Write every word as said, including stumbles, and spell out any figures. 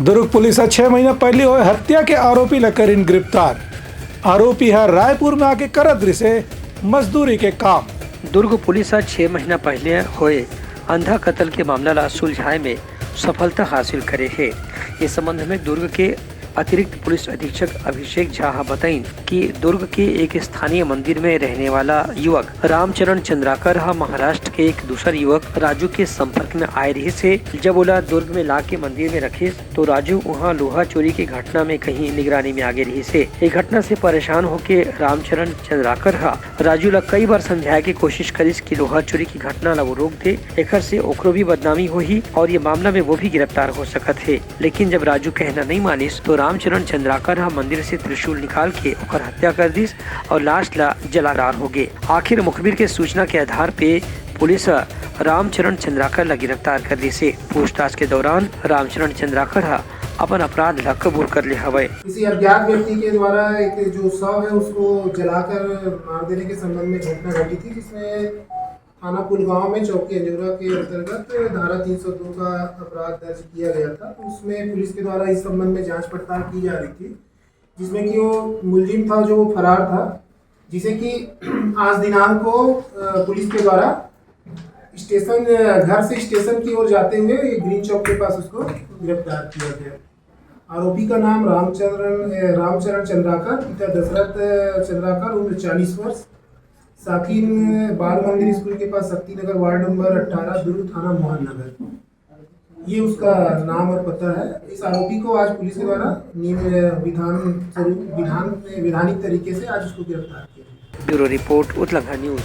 Durg police ह छह महीना पहिली होए हत्या के आरोपी ल करिन गिरफ्तार। आरोपी ह रायपुर में आके करत रिसे मजदूरी के काम। दुर्ग पुलिस ह छह महीना पहले होए अंधा कत्ल के मामला ला सुलझाए में सफलता हासिल करे हे। इस संबंध में दुर्ग के अतिरिक्त पुलिस अधीक्षक अभिषेक झा ह बताइन कि दुर्ग के एक स्थानीय मंदिर में रहने वाला युवक रामचरण चंद्राकर ह महाराष्ट्र के एक दूसर युवक राजू के संपर्क में आए रिहिस हे। जब ओला दुर्ग में ला के मंदिर में रखिस, तो राजू उहां लोहा चोरी के घटना में कहीं निगरानी में आगे रिहिस हे। ये घटना से परेशान होके रामचरण चंद्राकर ह राजू ला कई बार समझाए के कोशिश करिस कि लोहा चोरी की घटना ला वो रोक दे, एखर से ओकरो भी बदनामी होही और ये मामला में वो भी गिरफ्तार हो सकत हे। लेकिन जब राजू कहना नहीं मानिस, तो रामचरण चंद्राकर ह मंदिर से त्रिशूल निकाल के ओकर हत्या कर दिस और लाश ला जला फरार हो गे। आखिर मुखबिर के सूचना के आधार पे पुलिस ह रामचरण चंद्राकर ला गिरफ्तार कर लिस हे। पूछताछ के दौरान रामचरण चंद्राकर ह अपन अपराध ला कबूल कर ले हवय। किसी अज्ञात व्यक्ति के द्वारा एक जो शव है, उसको जलाकर मार देने के संबंध में घटना घटी थी, जिसमें थाना पुलगांव में चौकी अंजोरा के अंतर्गत धारा तीन सौ दो का अपराध दर्ज किया गया था। तो उसमें पुलिस के द्वारा इस संबंध में जांच पड़ताल की जा रही थी, जिसमें कि वो मुलजिम था, जो वो फरार था, जिसे कि आज दिनांक को, अ, पुलिस के द्वारा स्टेशन, अ, घर से स्टेशन की ओर जाते हुए ये ग्रीन चौक के पास उसको गिरफ्तार किया गया। आरोपी का नाम रामचंद्रन, अ, रामचरण चंद्राकर, पिता दशरथ चंद्राकर, उम्र चालीस वर्ष, साकिन बाल मंदिर स्कूल के पास, शक्ति नगर, वार्ड नंबर अठारह, दुर्ग, थाना मोहन नगर। ये उसका नाम और पता है। इस आरोपी को आज पुलिस के द्वारा निम्न विधान स्वरूप, विधान, वैधानिक तरीके से आज उसको गिरफ्तार किया गया। Bureau report, Utlangha news.